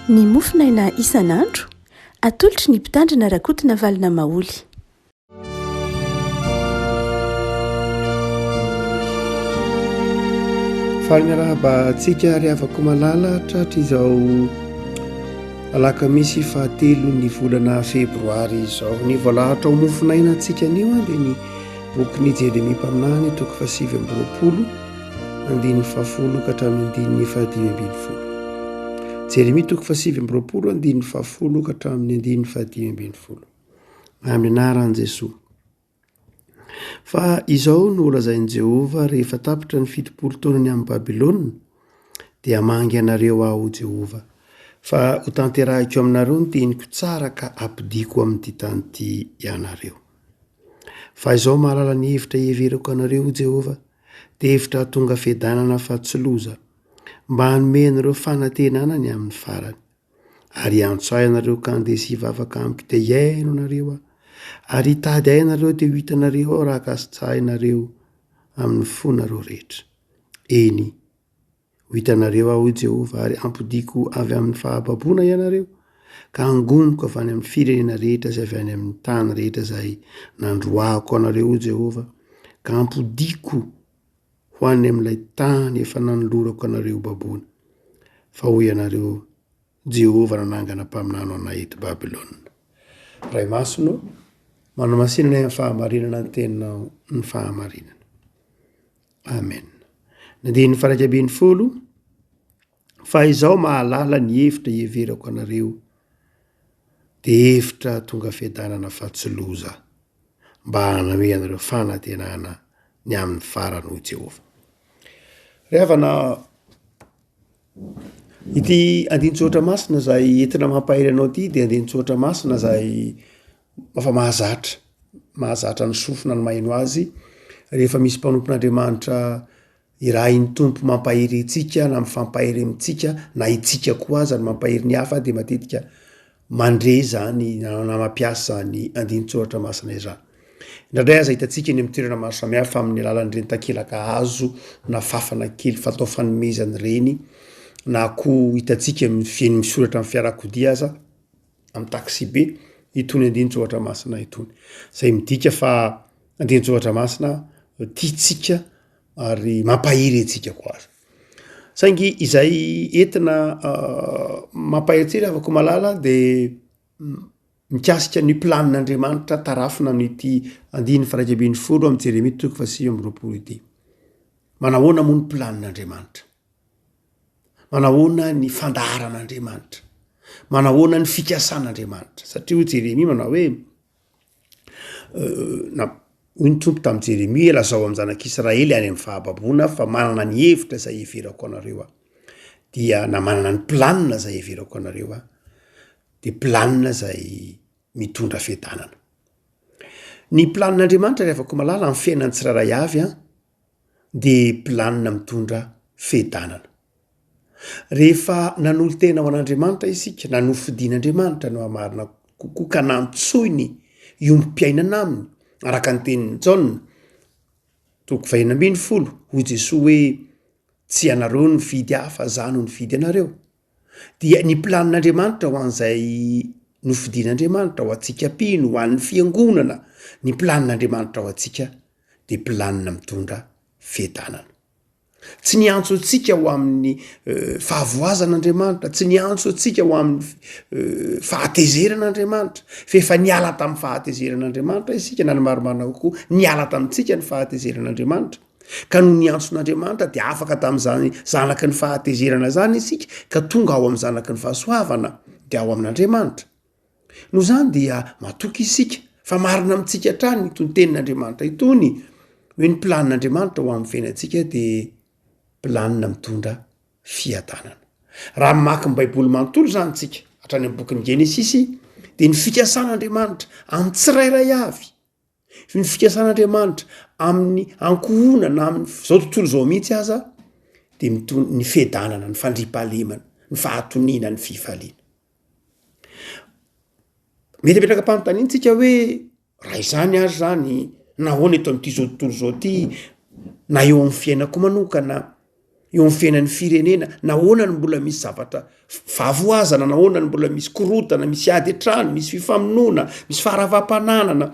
Ny mofonaina isan'andro, atolotry ny Mpitandrina Rakotonavalona Maholy. Faly miarahaba antsika ry havako malala tratry izao alakamisy fahatelo ny volana febroary izao. Ny voalahatra ho mofonaina antsika anio dia ny bokin'i Jeremia mpaminany toko fahasivy amby roapolo andininy fahafolo ka hatramin'ny andininy fahadimy ambin'ny folo. Jeremia toko fahasivy amby roapolo andininy fahafolo ka hatramin'ny andininy fahadimy ambin'ny folo. Amin'ny anaran'i Jesoa. Fa izao no holazain'i Jehovah rehefa tapitra ny 70 taonany amin'i Babylona, dia hamangy anareo aho, Jehovah, fa hotanterahiko aminareo ny teniko tsara ka hampodiako amin'ity tany ity ianareo. Fa izao mahalala ny hevitra iheverako anareo, hoy Jehovah, dia hevitra hahatonga fiadanana fa tsy loza, mba hanome anareo fanantenana ny amin'ny farany. Ary hiantso ahy ianareo ka handeha sy hivavaka amiko dia hihaino anareo aho. Ary hitady ahy ianareo dia ho hitanareo aho raha ankasitrahinareo amin'ny fonareo rehetra. Eny, ho hitanareo aho, hoy Jehovah, ary hampodiako avy amin'ny fahababoana ianareo, ka hangoniko avy any amin'ny firenena rehetra sy avy any amin'ny tany rehetra izay nandroahako anareo, hoy Jehovah, ka hampodiako ho any amin'ilay tany efa nanolorako anareo hobaboina. Fa hoy ianareo, Jehovah nanangana mpaminany ho anay eto Babylona. Ray Masina ô, manamasina anay amin'ny fahamarinana ny teninao ny fahamarinana. Amen. Ny andininy faraika ambin'ny folo, fa izaho mahalala ny hevitra iheverako anareo, dia hevitra tonga fiadanana fa tsy loza. mba hanome anareo fanantenana ny amin'ny farany hoy Jehovah. Ry havana, ity andinin-tsoratra masina izay entina mampahery anao ity dia andinin-tsoratra masina izay efa mahazatra, mahazatra ny sofina ny maheno azy rehefa misy mpanompon'Andriamanitra Irahin'ny Tompo mampahery antsika na mifampahery amintsika na itsika koa aza no mampahery ny hafa dia matetika mandre izany na mampiasa izany andinin-tsoratra masina izany. Indraindray aza hitantsika eny amin'ny toerana maro samihafa amin'ny alalan'ireny takelaka hazo na fafana kely fatao fanomezana ireny na koa hitantsika amin'ny feno misoratra amin'ny fiarakodia aza amin'ny taxi-be itony andinin-tsoratra masina itony. Izay midika fa andinin-tsoratra masina tiantsika ary mampahery antsika koa aza. Saingy izay entina mampahery antsika ry havako malala de mikasika ny planin'Andriamanitra tarafina amin'ity andininy faha-iraika ambin'ny folo amin'ny Jeremia toko fahasivy amby roapolo ity. Manahoana moa ny planin'Andriamanitra? Manahoana ny fandaharan'Andriamanitra? Manahoana ny fikasan'Andriamanitra? Satria hoy Jeremia manao hoe na hoy ny Tompo tamin'i Jeremia, lazao amin'ny zanak'Israely any amin'ny fahababoana fa manana ny hevitra izay heverako anareo aho. Dia na manana ny planina izay heverako anareo aho, de planina izay mitondra fiadanana. Ny planin'Andriamanitra ry havako malala amin'ny fiainan'ny tsirairay avy an, de planina mitondra fiadanana. Rehefa nanolo-tena ho an'Andriamanitra isika, na nofidin'Andriamanitra no hamarina kokoa ka nantsoiny hiombom-piainana aminy, araka ny tenin'i Jaona, toko fahenina ambin'ny folo, hoy Jesoa hoe, tsy ianareo no nifidy ahy fa za no nifidy anareo. Dia ny planin'Andriamanitra ho an'izay nofidin'Andriamanitra, ho antsika mpino, ho an'ny fiangonana, ny planin'Andriamanitra ho antsika dia planina mitondra fiadanana. Tsy niantso antsika ho amin'ny fahavoazana Andriamanitra, tsy niantso antsika ho amin'ny fahatezerana Andriamanitra, fa efa niala tamin'ny fahatezerana Andriamanitra isika, na ny marimarina kokoa, niala tamintsika ny fahatezerana Andriamanitra. Ka noho ny antson'Andriamanitra dia afaka tamin'izany zanaky ny fahatezerana zany isika ka tonga ao amin'ny zanaky ny fahasoavana, dia ao amin'Andriamanitra. Noho izany dia matoky isika fa marina amintsika hatrany itony tenin'Andriamanitra itony hoe ny planin'Andriamanitra ho amin'ny fiainantsika dia planina mitondra fiadanana. Raha mamaky ny Baiboly manontolo izany tsika hatrany amin'ny bokin'ny Genesisy dia ny fikasan'Andriamanitra amin'ny tsirairay avy, ny fikasan'Andriamanitra amin'ny ankohonana amin'ny zao tontolo izao mihitsy aza dia mitondra ny fiadanana, ny fandriampahalemana, ny fahatoniana, ny fifaliana. Mety hametraka fanontaniana tsika hoe raha izany ary zany nahoana eto amin'ity zao tontolo zao ty na eo amin'ny fiainako manokana? Eo amin'ny fiainan'ny firenena, nahoana no mbola misy zavatra fahavoazana, nahoana no mbola misy korontana, misy ady an-trano, misy fifamonoana, misy faharavam-pananana,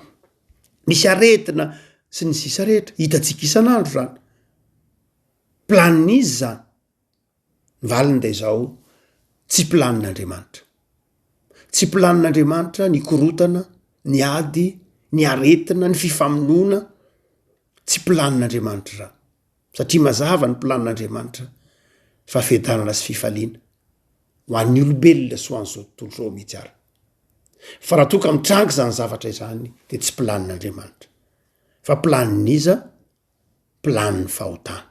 misy aretina, sy ny sisa rehetra. Hitantsika isan'andro zany. Planin'iza zany? Ny valiny dia izao, tsy planin'Andriamanitra. Tsy planin'Andriamanitra ny korontana, ny ady, ny aretina, ny fifamonoana, tsy planin'Andriamanitra izany. Satria mazava ny planin'Andriamanitra fa fiadanana sy fifaliana ho an'ny olombelona sy ho an'izao tontolo izao mihitsy ary. Fa raha toa ka mitranga izany zavatra izany dia tsy planin'Andriamanitra. Fa planin'iza? Planin'ny fahotana.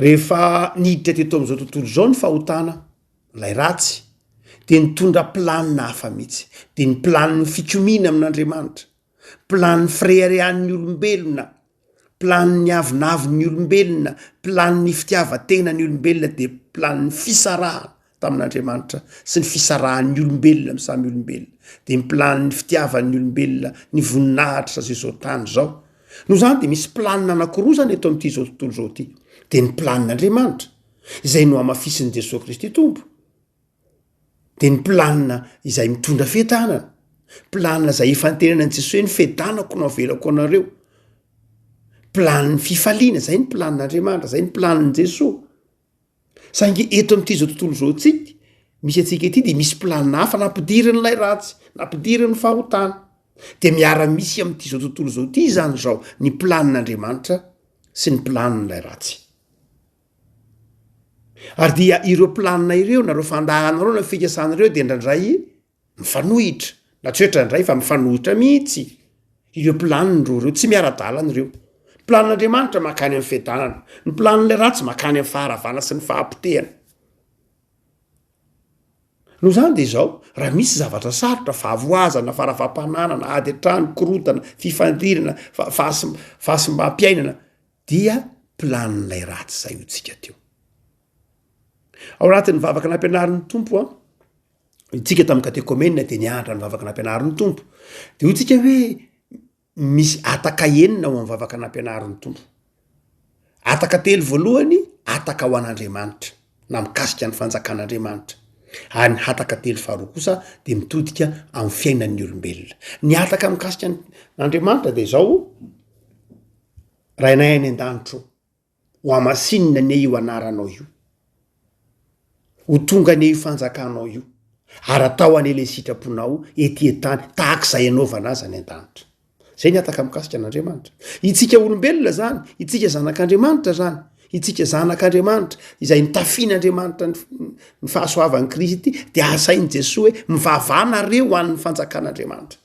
Rehefa niditra teto amin'izao tontolo izao ny fahotana, ilay ratsy, dia nitondra planina hafa mihitsy, dia ny planin'ny fikomiana amin'Andriamanitra, planin'ny fireharehan'ny olombelona, planin'ny avonavon'ny olombelona, planin'ny fitiavan-tenan'ny olombelona, dia planin'ny fisarahana tamin'Andriamanitra sy ny fisarahan'ny olombelona amin'ny samy olombelona, dia ny planin'ny fitiavan'ny olombelona ny voninahitra sy izao tany izao. Noho izany dia misy planina anankiroa izany eto amin'ity izao tontolo izao ity, dia ny planin'Andriamanitra, izay nohamafisin'i Jesoa Kristy Tompo, dia ny planina izay mitondra fiadanana, planina izay efa nitenenan'i Jesoa hoe ny fiadanako no avelako anareo, planin'ny fifaliana, zay ny planin'Andriamanitra, zay ny planin'i Jesoa. Saingy eto amin'ity zao tontolo izao tsika, misy antsika ity de misy planina hafa nampidirin'ilay ratsy, nampidirin'ny fahotana. De miara-misy amin'ity zao tontolo izao ity zany zao ny planin'Andriamanitra sy ny planin'ilay ratsy. Ary dia ireo planina ireo na ireo fandaharana ireo na fikasana ireo de indraindray mifanohitra, na tsy hoe indraindray fa mifanohitra mihitsy ireo planina roa ireo, tsy miara-dalana ireo. Ny planin'Andriamanitra mankany amin'ny fiadanana, ny planin'ilay ratsy mankany amin'ny faharavana sy ny fahapotehana. Noho izany dia izao, raha misy zavatra sarotra, fahavoazana, faharavam-pananana, ady an-trano, korontana, fifandirana, fahasimbam-piainana, dia planin'ilay ratsy izay ho tsika teo. Ao anatin'ny vavaka nampianarin'ny Tompo an, itsika tamin'ny katekomena dia nianatra ny vavaka nampianarin'ny Tompo. De hoy tsika hoe misy hataka enina ao amin'ny vavaka nampianarin'ny Tompo. Hataka telo voalohany, hataka ho an'Andriamanitra na mikasika ny fanjakan'Andriamanitra. Ary ny hataka telo faharoa kosa dia mitodika amin'ny fiainan'ny olombelona. Ny hataka mikasika an'Andriamanitra dia izao, Rainay any an-danitra ô, Ho hamasinina anie io anaranao io. Ho tonga anie io fanjakanao io. Ary atao anie le sitraponao ety an-tany tahaka izay anaovana azy any an-danitra. Zay ny hataka mikasika an'Andriamanitra. Itsika olombelona zany, itsika zanak'Andriamanitra zany, itsika zanak'Andriamanitra izay nitafian'Andriamanitra ny ny fahasoavan'i Kristy dia asain'i Jesoa hoe mivavaha nareo ho an'ny fanjakan'Andriamanitra.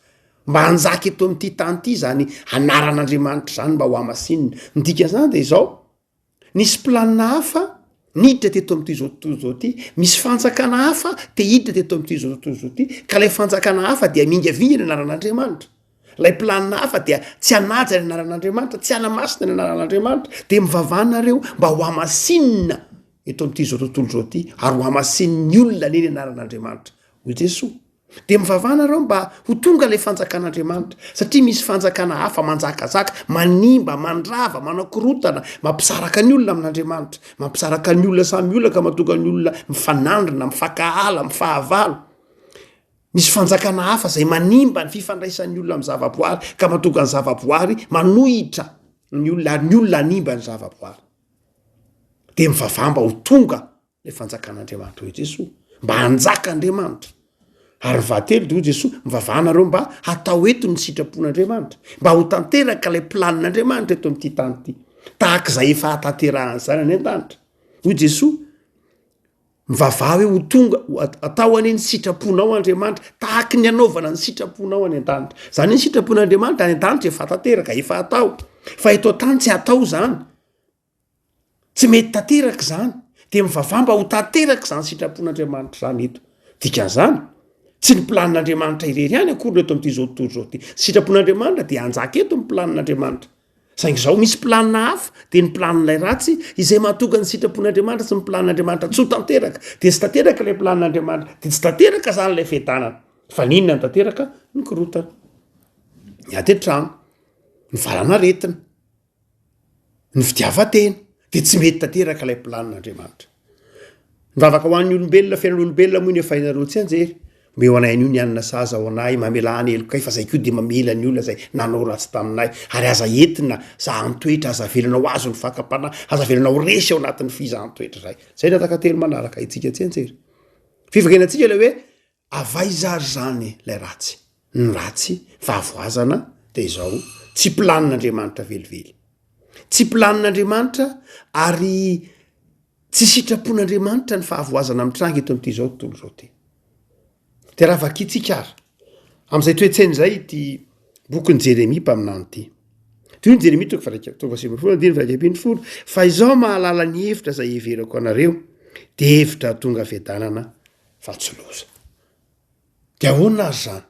Mba hanjaka eto amin'ity tany ity izany anaran'Andriamanitra izany mba ho hamasinina. Ny dikan'izany dia izao, nisy planina hafa niditra teto amin'ity izao tontolo izao ity, misy fanjakana hafa te hiditra teto amin'ity izao tontolo izao ity, ka ilay fanjakana hafa dia hamingavinga ny anaran'Andriamanitra. Ilay planina hafa dia tsy hanaja ny anaran'Andriamanitra, tsy hanamasina ny anaran'Andriamanitra. Dia mivavaha nareo mba ho hamasinina eto amin'ity izao tontolo izao ity, ary ho hamasinin'ny olona anie ny anaran'Andriamanitra, hoy Jesoa. De mivavaha nareo mba ho tonga le fanjakan'Andriamanitra satria misy fanjakana hafa manjakazaka, manimba, mandrava, manakorotana, mampisaraka ny olona amin'Andriamanitra, mampisaraka ny olona samy olona ka mahatonga ny olona mifanandrina, mifankahala, mifahavalo. Misy fanjakana hafa zay manimba ny fifandraisan'ny olona amin'ny zavaboary ka mahatonga ny zavaboary manohitra ny olona ary ny olona hanimba ny zavaboary. De mivavaha mba ho tonga le fanjakan'Andriamanitra hoy Jesoa, mba hanjaka Andriamanitra. Ary ny fahatelo de hoy Jesoa, mivavaha nareo mba hatao eto ny sitrapon'Andriamanitra, mba ho tanteraka ilay planin'Andriamanitra eto amin'ity tany ity, tahaka izay efa hahatanterahan'izany any an-danitra. Hoy Jesoa, mivavaha hoe ho tonga, atao anie ny sitraponao Andriamanitra, tahaky ny anaovana ny sitraponao any an-danitra. Zany hoe ny sitrapon'Andriamanitra any an-danitra efa tanteraka, efa atao, fa eto an-tany tsy atao zany. Tsy mety tanteraka izany, dia mivavaha mba ho tanteraka izany sitrapon'Andriamanitra izany eto. Dikan'izany, tsy ny planin'Andriamanitra irery ihany akory no eto amin'ity izao tontolo izao ity. Ny sitrapon'Andriamanitra dia hanjaka eto ny planin'Andriamanitra. Saingy izao misy planina hafa, dia ny planin'ilay ratsy, izay mahatonga ny sitrapon'Andriamanitra sy ny planin'Andriamanitra tsy ho tanteraka. Dia tsy tanteraka ilay planin'Andriamanitra, dia tsy tanteraka izany ilay fiadanana. Fa ny inona no tanteraka? Ny korontana, ny ady an-trano, ny valanaretina. Ny fitiavan-tena. De tsy mety tanteraka ilay planin'Andriamanitra. Mivavaka ho an'ny olombelona, fiainan'olombelona moa ny efa hainareo tsianjery. Omeo anay anio ny hanina sahaza ho anay, mamelà ny helokay fa zay koa dia mamela ny olona zay nanao ratsy taminay. Ary aza entina zahan-toetra, aza avelana ho azon'ny fakam-panahy, aza avelana ho resy ao anatin'ny fizahan-toetra izay. Zay ny hataka telo manaraka haintsika tsianjery. Fivakinantsika ilay hoe avaiza ary zany ilay ratsy. Ny ratsy, fahavoazana dia izao, tsy planin'Andriamanitra velively. Tsy planin'Andriamanitra ary Tsy sitrapon'Andriamanitra ny fahavoazana mitranga eto amin'ity izao tontolo izao ity. Dia raha vakintsika ary amin'izay toe-tsaina izay ity bokin'i Jeremia mpaminany ity. Toy ny Jeremia toko faha-iraika toko faha-19 andininy faha-11 fa izao mahalala ny hevitra izay heverako anareo dia hevitra hahatonga fiadanana fa tsy loza. Dia ahoana ary izany?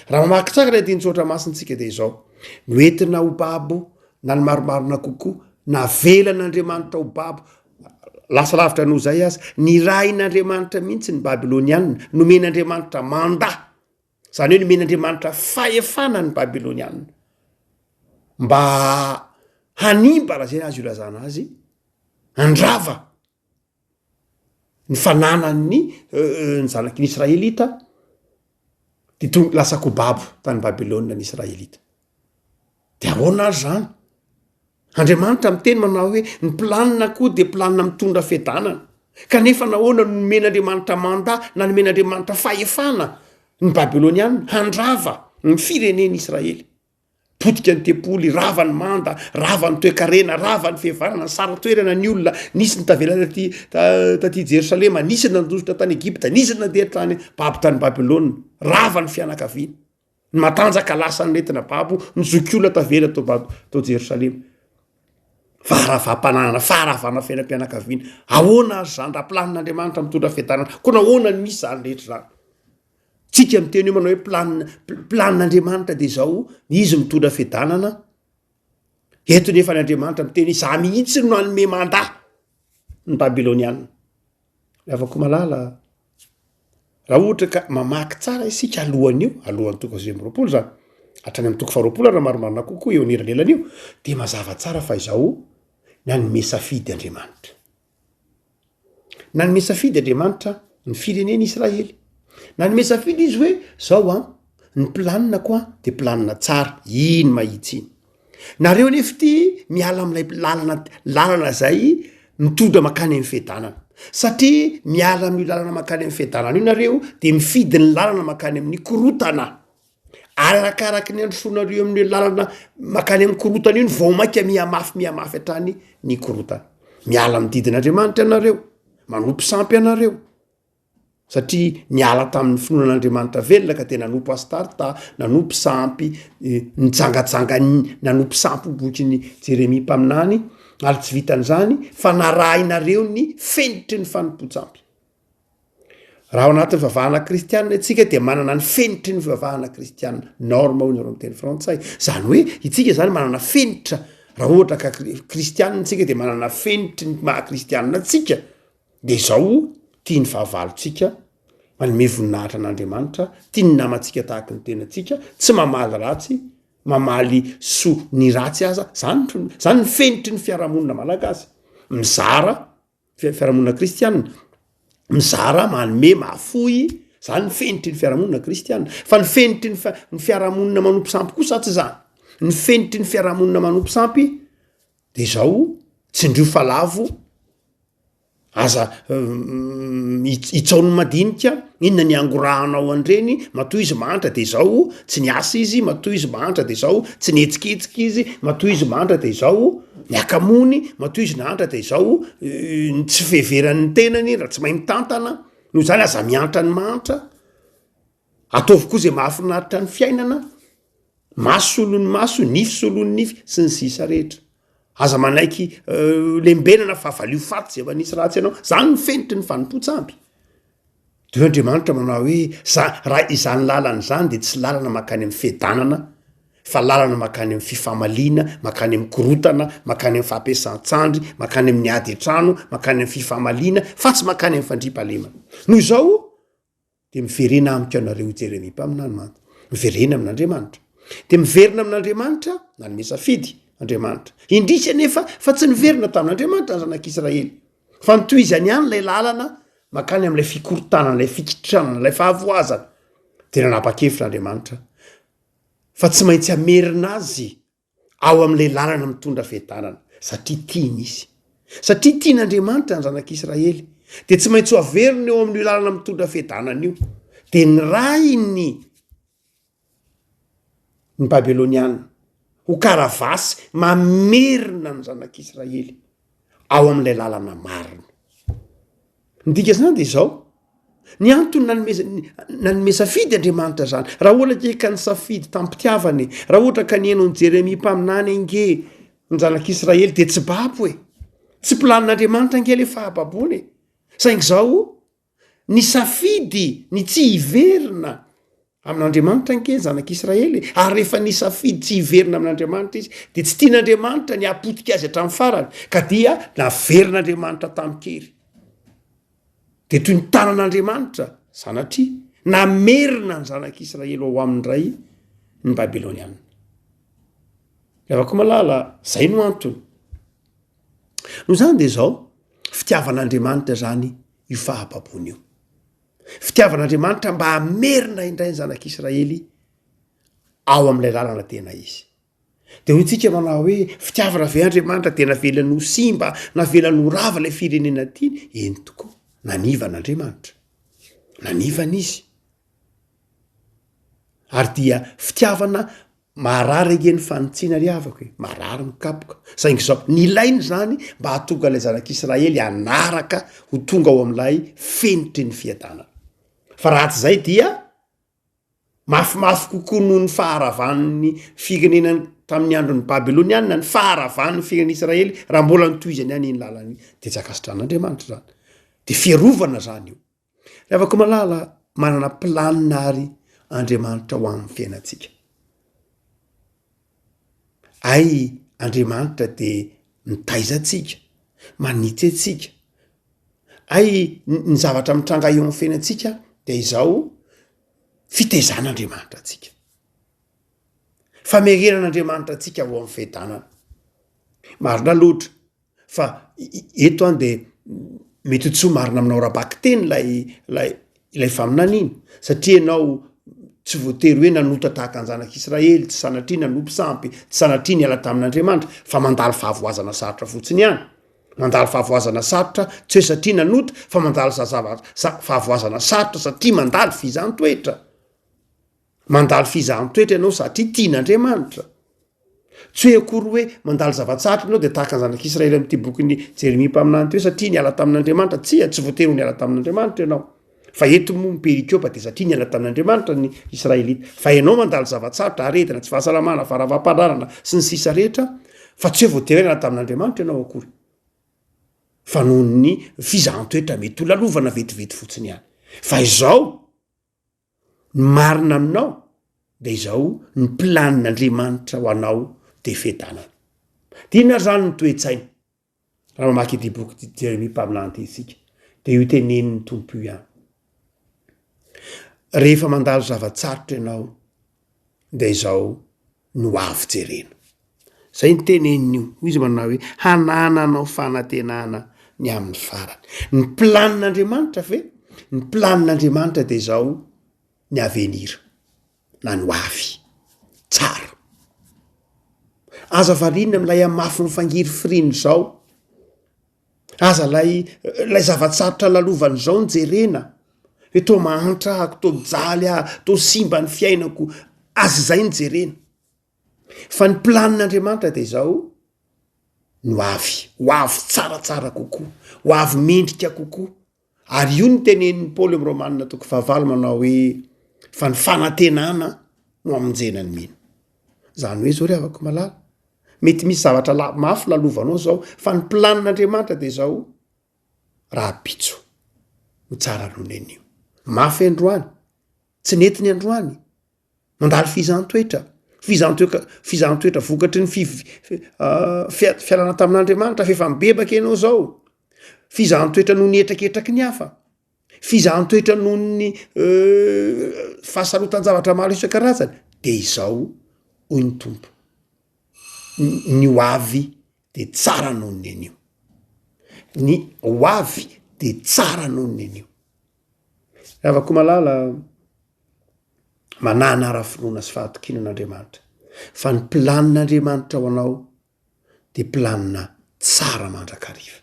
Raha mamaky tsara ilay andinin-tsoratra masintsika dia izao, noentina ho babo na ny marimarina kokoa, navelan'Andriamanitra ho babo, lasa lavitra noho izay aza, nirahin'Andriamanitra mihitsy ny Babylonianina, nomen'Andriamanitra mandat, izany hoe nomen'Andriamanitra fahefana ny Babylonianina, mba hanimba raha izay no azo ilazana azy, handrava. ny fananan'ny ny zanaky ny Israelita de tonga lasa ko babo tany Babylona ny Israelita. De ahoana ary zany? Andriamanitra miteny manao hoe ny planina koa de planina mitondra fiadanana. Kanefa nahoana no nomen'Andriamanitra mandat na nomen'Andriamanitra fahefana ny Babyloniana handrava ny firenen'Israely? Potika ny tempoly, rava ny manda, rava ny toekarena, rava ny fihavanana, nisara-toerana ny olona, nisy ny tavela taty taty Jerosalema, nisy ny nandositra tany Egypta, nisy ny nandeha tany babo tany Babylona, rava ny fianakaviana. Ny matanjaka lasa nentina babo, ny zokiolona tavela tao Bab- tao Jerosalema. Faharavam-pananana, faharavana fiainam-pianakaviana. Ahoana ary izany raha planin'Andriamanitra mitondra fiadanana? Koa nahoana no misy izany rehetra izany? Tsika miteny hoe manao hoe planina, planin'Andriamanitra de izao, izy mitondra fiadanana, eto nefa ny Andriamanitra miteny hoe za mihitsy no nanome mandat ny Babyloniana. Ry havako malala, raha ohatra ka mamaky tsara isika alohan'io, alohan'ny toko 29 zany, hatrany amin'ny toko faharoapolo raha marimarina kokoa eo anelanelan'io, de mazava tsara fa izao, nanome safidy Andriamanitra. Nanome safidy Andriamanitra ny firenena Israely. Nanome safidy izy hoe zao an, ny planina-ko an de planina tsara, iny mahitsy iny. Nareo anefa ity miala am'ilay lalana lalana zay mitondra mankany amin'ny fiadanana. Satria miala amin'io lalana mankany amin'ny fiadanana io nareo de mifidy ny lalana mankany amin'ny korotana. Arakaraky ny androsoanareo amin'io lalana makany amin'ny korotana io no vao mainka mihamafy mihamafy hatrany ny korotana. Miala amin'ny didin'Andriamanitra ianareo, manompo sampy ianareo, satria niala tamin'ny finoana an'Andriamanitra velona ka dia nanompo Astarta, nanompo sampy, nijangajanga nanompo sampy ho bokin'i Jeremia mpaminany, ary tsy vitan'izany fa narahinareo ny fenitry ny fanompoan-tsampy. Raha ao anatin'ny fivavahana kristianina isika dia manana ny fenitry ny fivavahana kristianina, norme hoy nareo amin'ny teny frantsay. Izany hoe isika izany manana fenitra, raha ohatra ka kristianina isika dia manana fenitry ny maha kristianina antsika, de izao tia ny fahavalontsika, manome voninahitra an'Andriamanitra, tia ny namantsika tahaky ny tenantsika, tsy mamaly ratsy, mamaly soa ny ratsy aza, zany zany ny fenitry ny fiarahamonina malagasy, mizara Fiarahamonina kristianina, mizara, manome, mahafoy, zany ny fenitry ny fiarahamonina kristianina, fa ny fenitry ny fa- ny fiarahamonina manompo sampy kosa tsy zany, ny fenitry ny fiarahamonina manompo sampy de zao, tsindrio fa lavo, aza itsao ny madinika, inona ny angorahanao an'ireny, matoa izy mahantra de zao, tsy niasa izy, matoa izy mahantra de zao, tsy nihetsiketsika izy, matoa izy mahantra de zao, ny akamony, matoa izy nahantra de zao, ny tsy fiheverany ny tenany raha tsy mahay mitantana, noho izany aza miantra ny mahantra, ataovy koa zay mahafinaritra ny fiainana, maso solon'ny maso, nify solon'ny nify, sy ny sisa rehetra. Aza manaiky lembenana fa valio faty zay manisy ratsy anao, zany ny fenitry ny fanompoan-tsampy. De hoy Andriamanitra manao hoe, za- raha izany lalana izany de tsy lalana mankany amin'ny fiadanana fa lalana mankany amin'ny fifamaliana, mankany amin'ny korotana, mankany amin'ny fampiasan-tsandry, mankany amin'ny ady an-trano, mankany amin'ny fifamaliana fa tsy mankany amin'ny fandriampahalemana. Noho izao de miverena amiko ianareo hoy Jeremia mpaminany mantsy, miverena amin'Andriamanitra. De miverina amin'Andriamanitra, nanome safidy. Andriamanitra. Indrisy anefa fa tsy niverina tamin'Andriamanitra ny zanak'Israely, fa nitohizany ihany ilay lalana mankany amin'ilay fikorontanana, ilay fikitranana, ilay fahavoazana. Dia nanapa-kevitra Andriamanitra fa tsy maintsy hamerina azy ao amin'ilay lalana mitondra fiadanana, satria tiany izy. Satria tian'Andriamanitra ny zanak'Israely, dia tsy maintsy ho averina eo amin'io lalana mitondra fiadanana io. Dia nirahiny ny Babyloniana ho karavasy mamerina ny zanak'Israely ao amin'ilay lalana marina. Ny dika izany dia izao, ny antony nanomeza- nanome safidy Andriamanitra zany, raha ohatra ke ka nisafidy tamim-pitiavana e, raha ohatra ka nihaino an'i Jeremia mpaminany ange ny zanak'Israely de tsy babo e, tsy planin'Andriamanitra ange le fahababoana e, saingy zao nisafidy ny tsy hiverina Amin'Andriamanitra ange ny zanak'Israely e! Ary rehefa nisafidy tsy hiverina amin'Andriamanitra izy, dia tsy tian'Andriamanitra ny hahapotika azy hatramin'ny farany, ka dia naverin'Andriamanitra tamin-kery. Dia toy ny tanan'Andriamanitra, sanatria, namerina ny zanak'Israely ho ao aminy indray ny Babyloniana. Ry havako malala, izay no antony. Noho izany dia izao, fitiavan'Andriamanitra izany io fahababoana io. Fitiavan'Andriamanitra mba hamerina indray ny zanak'Israely ao amin'ilay lalana tena izy. Dia hoy tsika manao hoe fitiavana ve Andriamanitra dia navelany ho simba, navelany ho rava ilay firenena tiany? Eny tokoa, nanivana Andriamanitra. Nanivana izy. Ary dia fitiavana Marary ange ny fanitsiana ry havako e, marary ny kapoka, saingy izao, nilaina izany mba hahatonga ilay zanak'Israely hanaraka ho tonga ao amin'ilay fenitry ny fiadanana. Fa raha tsy izay dia mafimafy kokoa noho ny faharavan'ny firenena tamin'ny andron'ny Babylonianina ny faharavan'ny firenen'Israely raha mbola notohizany ihany iny lalana iny. Dia tsy ankasitrahan'Andriamanitra izany. Dia fiarovana izany io. Ry havako malala, manana planina ary Andriamanitra ho amin'ny fiainantsika. Hay Andriamanitra dia mitaiza antsika, manitsy antsika. Hay ny zavatra mitranga eo amin'ny fiainantsika dia izao fitaizan'Andriamanitra antsika. Famerenan'Andriamanitra antsika ho amin'ny fiadanana. Marina loatra Fa eto an de mety ho tsy ho marina aminao ara-bakiteny ilay ilay ilay faminaniana satria ianao tsy voatery hoe nanota tahaka ny zanak'Israely, tsy sanatria nanompo sampy, tsy sanatria niala tamin'Andriamanitra fa mandalo fahavoazana sarotra fotsiny ihany. Mandalo fahavoazana sarotra tsy hoe satria nanota fa mandalo za- zava- za- fahavoazana sarotra satria mandalo fizahàn-toetra. Mandalo fizahan-toetra ianao satria tian'Andriamanitra. Tsy hoe akory hoe mandalo zava-tsarotra ianao dia tahaka ny zanak'Israely amin'ity bokin'i Jeremia mpaminany ity hoe satria niala tamin'Andriamanitra. Tsia, tsy voatery ho niala tamin'Andriamanitra ianao. Fa eto moa ny perikopa dia satria niala tamin'Andriamanitra ny Israelita. Fa ianao mandalo zava-tsarotra, aretina, tsy fahasalamana, faharavam-pananana, sy ny sisa rehetra, fa tsy hoe voatery hoe niala tamin'Andriamanitra ianao akory. Fa noho ny fizahan-toetra mety ho lalovana vetivety fotsiny ihany. Fa izao, Ny marina aminao de izao ny planin'Andriamanitra ho anao de fiadanana. De inona ary zany ny toe-tsaina? Raha mamaky ity boky ity Jeremia mpaminany ity isika de io tenenin'ny Tompo io ihany. Rehefa mandalo zava-tsarotra ianao de izao no avy jerena. Zay ny teneniny io, hoy izy manao hoe hanananao fanantenana ny amin'ny farany. Ny planin'Andriamanitra ve? Ny planin'Andriamanitra de izao, ny avenir na ny ho avy tsara. Aza variana amin'ilay hamafin'ny fangirifiriana izao. Aza lay lay zava-tsarotra lalovana izao no jerena, hoe toa mahantra ahako, toa mijaly aho, toa simba ny fiainako, aza izay no jerena. Fa ny planin'Andriamanitra de izao, ny ho avy, ho avy tsaratsara kokoa, ho avy mendrika kokoa, ary io no tenenin'i Paoly am Romanina toko fahavalo manao hoe fa ny fanantenana no amonjena ny mino. Zany hoe zao ry havako malala, mety misy zavatra la- mafy lalovanao zao fa ny planin'Andriamanitra de zao, rahampitso ho tsara noho ny anio. Mafy androany, tsy nety ny androany, Mandalo fizahan-toetra, fizahan-toetra, fizahan-toetra vokatry ny fiv- fia- fialana tamin'Andriamanitra f'efa mibebaka ianao zao, fizahan-toetra noho ny hetraketraky ny hafa, fizahan-toetra noho ny fahasarotan-javatra maro isan-karazany, de izao hoy ny Tompo. Ny ho avy de tsara noho ny anio. Ny ho avy de tsara noho ny anio. Ry havako malala, manàna ara-finoana sy fahatokiana an'Andriamanitra, fa ny planin'Andriamanitra ho anao de planina tsara mandrakariva.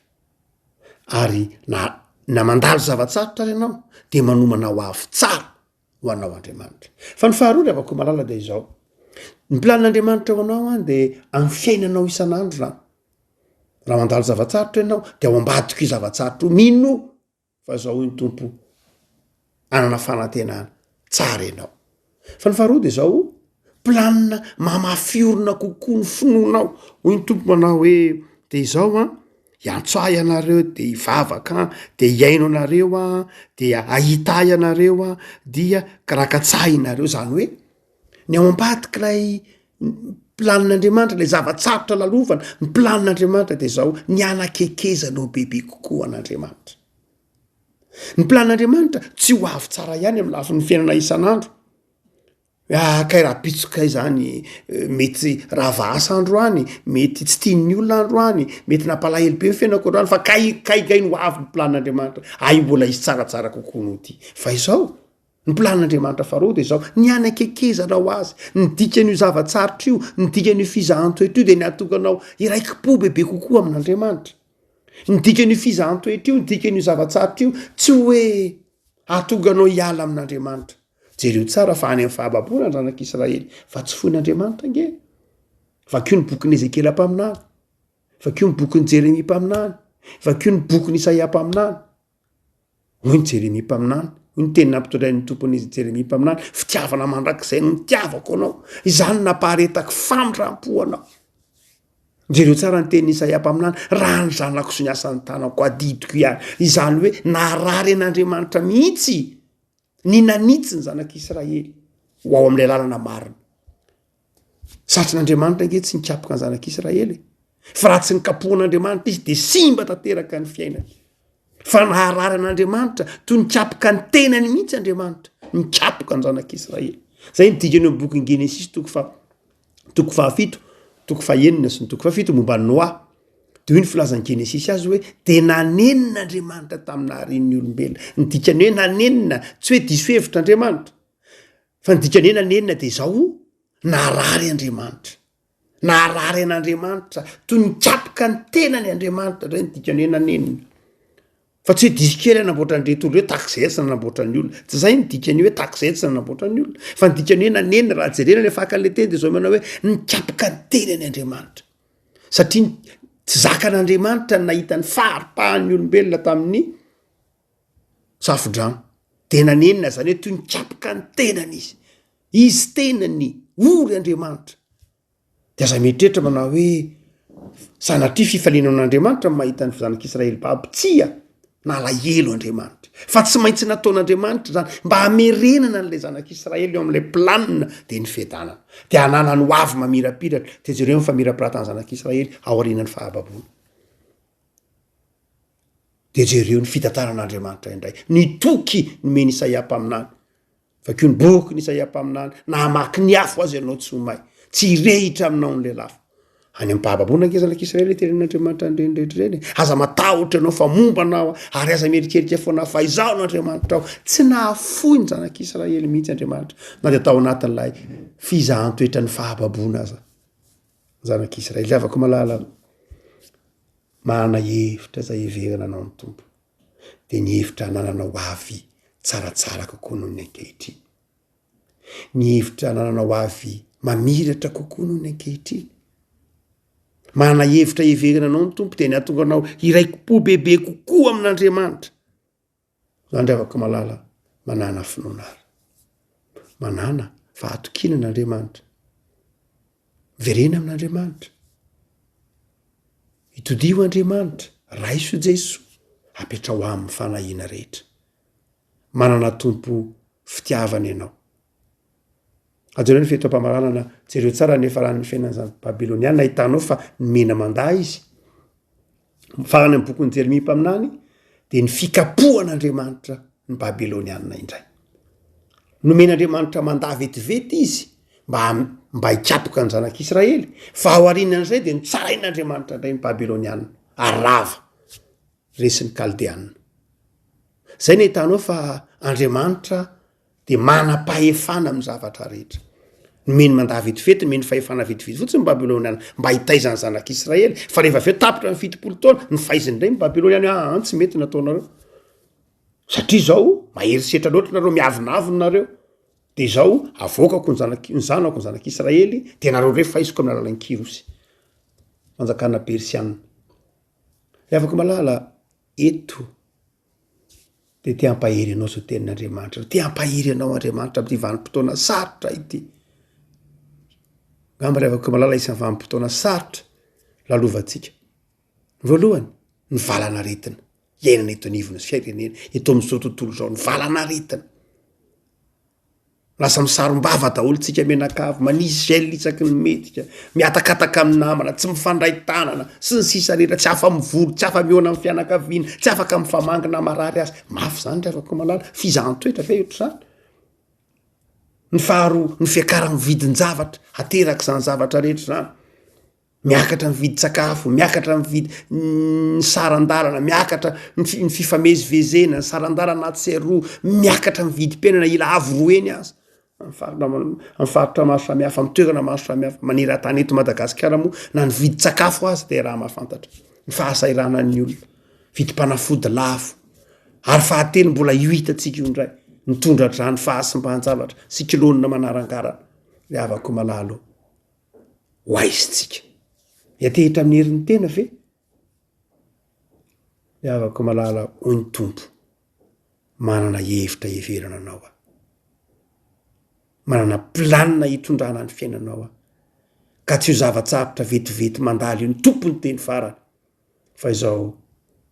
Ary na na mandalo zava-tsarotra ary ianao de manomana ho avy tsara ho anao Andriamanitra. Fa ny faharoa ry havako malala de izao, ny planin'Andriamanitra ho anao an de amin'ny fiainanao isan'andro zany. Raha mandalo zava-tsarotra ianao de ao ambadik'io zava-tsarotra io, minoa Fa zao hoy ny Tompo, hanana fanantenana tsara ianao. Fa ny faharoa de zao, planina mamafy orina kokoa ny finoanao. Hoy ny Tompo manao hoe, de izao an, hiantso ahy ianareo de hivavaka an, de hihaino anareo aho, de hahita ahy ianareo an, dia raha katsahinareo, zany hoe ny ao ambadik'ilay planin'Andriamanitra, ilay zava-tsarotra lalovana, ny planin'Andriamanitra dia izao, ny hanakekezanao bebe kokoa an'Andriamanitra. Ny planin'Andriamanitra tsy ho avy tsara ihany amin'ny lafin'ny fiainana isan'andro. Ah, kay rahampitso kay zany, eh, mety rava asa androany, mety tsy tian'ny olona androany, mety nampalahelo be ny fiainako androany, fa kay, kay kay no ho avy ny planin'Andriamanitra. Ay mbola hisy tsaratsara kokoa noho ity. Fa izao, Ny planin'Andriamanitra faharoa dia izao, ny hanakekezanao Azy. Ny dikan'io zava-tsarotra io, ny dikan'io fizahan-toetra io dia ny hahatonga anao hiraiki-po bebe kokoa amin'Andriamanitra. Ny dikan'io fizahan-toetra io, ny dikan'io zava-tsarotra io, tsy hoe hahatonga anao hiala amin'Andriamanitra. Jereo tsara fa any amin'ny fahababoana ny zanak'Israely, fa tsy foin'Andriamanitra ange. Vakio ny bokin'i Ezekiela mpaminany, vakio ny bokin'i Jeremia mpaminany, vakio ny bokin'i Isaia mpaminany. Hoy ny Jeremia mpaminany, hoy ny teny nampitondrain'ny Tompo an'izy Jeremia mpaminany, fitiavana mandrakizay no nitiavako anao, izany no nampaharetako famindram-po anao. Jereo tsara ny tenin'i Isaia mpaminany, raha ny zanako sy ny asan'ny tanako adidiko ihany. Izany hoe naharary an'Andriamanitra mihitsy ny nanitsy ny zanak'Israely ho ao amin'ilay lalana marina. Satrin'Andriamanitra ange tsy nikapoka ny zanak'Israely e. Fa raha tsy nikapohan'Andriamanitra izy de simba tanteraka ny fiainany. Fa naharary an'Andriamanitra toy nikapoka ny tenany mihitsy Andriamanitra, nikapoka ny zanak'Israely. Zay ny dikany eo amin'ny bokin'i Genesisy toko faha toko fahafito, toko fahenina sy ny toko fahafito momba an'i Noa. De hoy ny filazan'i Genesisy azy hoe de nanenina Andriamanitra tamin'ny naharian'ny olombelona. Ny dikany hoe nanenina tsy hoe diso hevitra Andriamanitra. Fa ny dikany hoe nanenina dia izao, narary Andriamanitra. Narary an'Andriamanitra, toy ny nikapoka ny tenany Andriamanitra, zay ny dikany hoe nanenina. Fa tsy hoe diso kely hanamboatra an'ireto olona hoe tahaka izay tsy nanamboatra ny olona. Tsy izay ny dikany hoe tahaka izay tsy nanamboatra ny olona. Fa ny dikany hoe nanenina, raha jerena ilay fakan'ilay teny dia izao manao hoe nikapoka ny tenany Andriamanitra. Satria tsy zakan'Andriamanitra ny nahita ny faharipahan'ny olombelona tamin'ny Safodrano. Dia nanenina izany hoe toy ny kapoka ny tenany izy. Izy tenany, ory Andriamanitra. Dia aza mieritreritra manao hoe sanatria fifaliana amin'Andriamanitra ny mahita ny zanak'Israely babo. Tsia, nalahelo Andriamanitra. Fa tsy maintsy nataon'Andriamanitra izany mba hamerenana an'ilay zanak'Israely eo amin'ilay planina dia ny fiadanana. Dia hananany ho avy mamirapiratra. Dia jereo ny famirapiratan'ny zanak'Israely aorianan'ny fahababoana. De jereo ny fitantaran'Andriamanitra indray, ny toky nomen'i Isaia mpaminany. Vakio ny bokin'i Isaia mpaminany, na hamaky ny afo aza ianao tsy ho may, tsy hirehitra aminao ny lelafo. Any am-pahababoana ange zanak'Israely tenenin'Andriamanitra an'ireny rehetra ireny e. Aza matahotra ianao fa momba anao aho, ary aza mierikerika foana fa izaho no Andriamanitrao. Tsy nahafoy ny zanak'Israely mihitsy Andriamanitra, na dia tao anatin'ilay fizahan-toetran'ny fahababoana aza. Zanak'Israely havako malala, manana hevitra izay heverina anao ny Tompo, dia ny hevitra anananao ho avy tsaratsara kokoa noho ny ankehitriny. Ny hevitra anananao ho avy mamiratra kokoa noho ny ankehitriny. Manana hevitra heverina anao ny Tompo dia ny hahatonga anao hiraiki-po bebe kokoa amin'Andriamanitra. Zandry havako malala, manàna finoana ary. Manàna fahatokiana an'Andriamanitra. Miverena amin'Andriamanitra. Itodiho Andriamanitra, raiso Jesoa, apetraho aminy fanahiana rehetra. Manana Tompo fitiavana ianao. Ajereo ny feto am-pamaranana, jereo tsara ny niafaran'ny fiainan'izany Babyloniana, ahitanao fa nomena mandà izy. Farany amin'ny bokin'i Jeremia mpaminany dia ny fikapohan'Andriamanitra ny Babyloniana indray. Nomen'Andriamanitra mandà vetivety izy mba. mba hikapoka ny zanak'Israely, fa ao aorianan'izay dia nitsarain'Andriamanitra indray ny Babyloniana ary rava, resin'ny Kaldeana. Zay no ahitanao fa Andriamanitra dia manam-pahefana amin'ny zavatra rehetra. Nomeny mandat vetivety, nomeny fahefana vetivety fotsiny ny Babyloniana mba hitaiza ny zanak'Israely, fa rehefa avy eo tapitra ny 70 taona, nofaiziny indray ny Babyloniana hoe aa tsy mety ny ataonareo. Satria izao mahery setra loatra nareo, miavonavona nareo, de izao avoakako ny zanak'- ny zanako ny zanak'Israely, de nareo indray faiziko amin'ny alalan'i Kyrosy, fanjakana persiana. Ry havako malala, eto de te hampahery anao zao tenin'Andriamanitra zao, te hampahery anao Andriamanitra am'ty vanim-potoana sarotra ity. Angamba ry havako malala isan'ny vanim-potoana sarotra lalovantsika. Voalohany, ny valan'aretina iainana eto anivon'ny firenena, eto amin'izao tontolo izao, ny valan'aretina. Lasa misarom-bava daholo tsika mianakavy, manisy gel isaky ny mihetsika, mihatakataka amin'ny namana, tsy mifandray tanana, sy ny sisa rehetra, tsy afa-mivory, tsy afa-mihaona amin'ny fianakaviana, tsy afaka mifamangy na marary aza. Mafy izany ry havako malala, fizahan-toetra ve ohatr'izany? Ny faharoa, ny fiakaran'ny vidin-javatra aterak'izany zavatra rehetra izany. Miakatra ny vidin-tsakafo, miakatra ny vid- ny saran-dalana, miakatra ny fi- ny fifamezivezena, ny saran-dalana atsy sy aroa, miakatra ny vidim-piainana ila avo roa heny aza, amin'ny faritra amin'ny faritra maro samihafa, amin'ny toerana maro samihafa maneran-tany eto Madagasikara moa na ny vidin-tsakafo aza dia raha mahafantatra ny fahasahiranan'ny olona, vidim-panafody lafo, ary fahatelo mbola io hitantsika io indray, ny tondra-drano fahasimban-javatra sy kilonina manarangarana, ry havako malala ô. Ho aiza tsika? Miantehitra amin'ny herin'ny tena ve? Ry havako malala, hoy ny Tompo, manana hevitra hiheverana anao aho. Manana planina hitondrana ny fiainanao aho. Ka tsy ho zava-tsarotra vetivety mandalo io ny Tompo ny teny farany, fa izao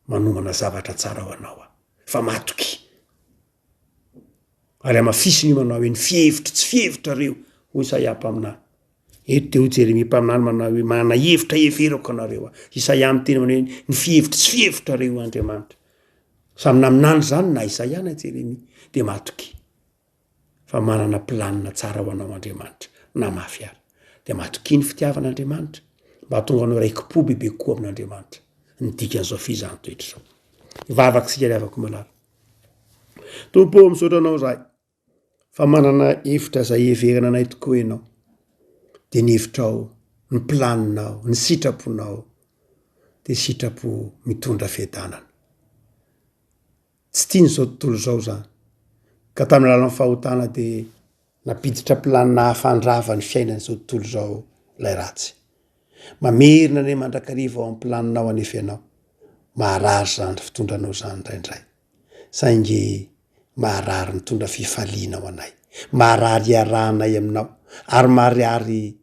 manomana zavatra tsara ho anao aho. Fa matokia. Ary hamafisiny io manao hoe, Ny fihevitro tsy fihevitrareo, hoy Isaia mpaminany. Eto dia hoy Jeremia mpaminany manao hoe, Manana hevitra heverako anareo aho. Isaia miteny manao hoe, Ny fihevitro tsy fihevitrareo, hoy Andriamanitra. Samy naminany izany na Isaia na Jeremia, dia matokia fa manana planina tsara ho anao Andriamanitra, na mafy ary. Dia matokia ny fitiavan'Andriamanitra, mba hahatonga anao raiki-po bebe kokoa amin'Andriamanitra. Ny dikan'izao fizahan-toetra izao. Hivavaka isika ry havako malala. Tompo ô, misaotra Anao izahay fa manana hevitra izay hiheverana anay tokoa Ianao. Dia ny hevitrao, ny planinao, ny sitraponao dia sitrapo mitondra fiadanana. Tsy tian'izao tontolo izao izany, ka tamin'ny alalan'ny fahotana dia nampiditra planina hafa handrava ny fiainan'izao tontolo izao ilay ratsy. Mamerina anay mandrakariva ao amin'ny planinao anefa Ianao. Maharary izany fitondranao izany indraindray. Saingy maharary mitondra fifaliana ho anay. Maharary iarahanay aminao ary maharary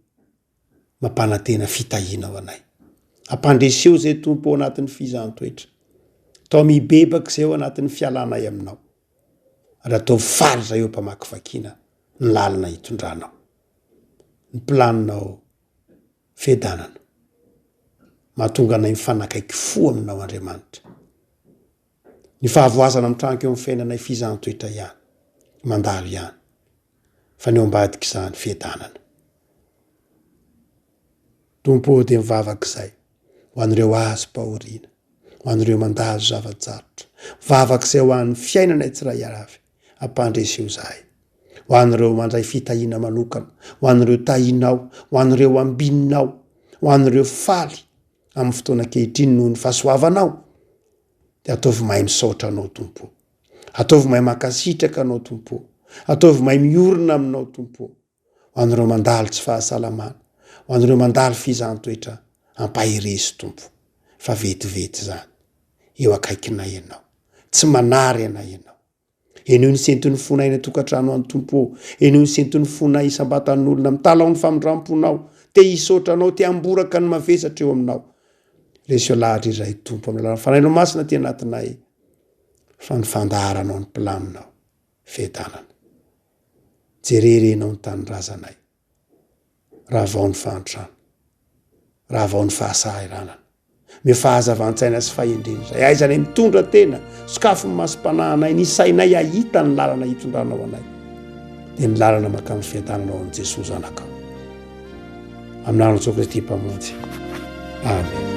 mampanantena fitahiana ho anay. Ampandreseo izay Tompo ao anatin'ny fizahan-toetra. Atao mibebaka izay ao anatin'ny fialanay aminao. Ary ataovy faly izay eo am-pamakivakiana ny lalana hitondranao. Ny planinao fiadanana. Mahatonga anay mifanakaiky fo aminao Andriamanitra. Ny fahavoazana mitranga eo amin'ny fiainanay fizahan-toetra ihany, mandalo ihany, fa ny ao ambadik'izany fiadanana. Tompo ô dia mivavaka izay ho an'ireo azom-pahoriana, ho an'ireo mandalo zava-tsarotra. Mivavaka izay ho an'ny fiainanay tsirairay avy, ampandreseo izahay. Ho an'ireo mandray fitahiana manokana, ho an'ireo tahinao, ho an'ireo ambininao, ho an'ireo faly amin'ny fotoana ankehitriny noho ny fahasoavanao, dia ataovy mahay misaotra Anao Tompo ô. Ataovy mahay mankasitraka Anao Tompo ô. Ataovy mahay miorina Aminao Tompo ô. Ho an'ireo mandalo tsy fahasalamana, ho an'ireo mandalo fizahan-toetra, ampaherezo Tompo, fa vetivety izany. Eo akaikinay Ianao. Tsy manary anay Ianao. Henoy ny senton'ny fonay any an-tokantrano any Tompo ô. Henoy ny senton'ny fonay isam-batan'olona mitalaho ny famindram-ponao. Te hisaotra Anao, te hamboraka ny mavesatra eo Aminao. Reseo lahatra izahay Tompo amin'ny alalan'ny Fanahinao Masina aty anatinay fa ny fandaharanao ny planinao. Fiadanana. Jererenao ny tanindrazanay. Ravao ny fahantrana. Ravao ny fahasahiranana. Omeo fahazavan-tsaina sy fahendrena izay ahaizanay mitondra tena. Sokafy ny masom-panahinay, ny sainay hahita ny lalana hitondranao anay. Dia ny lalana mankany fiadanana ao amin'i Jesoa Zanakao. Amin'ny anaran'i Jesoa Kristy Mpamonjy. Amen.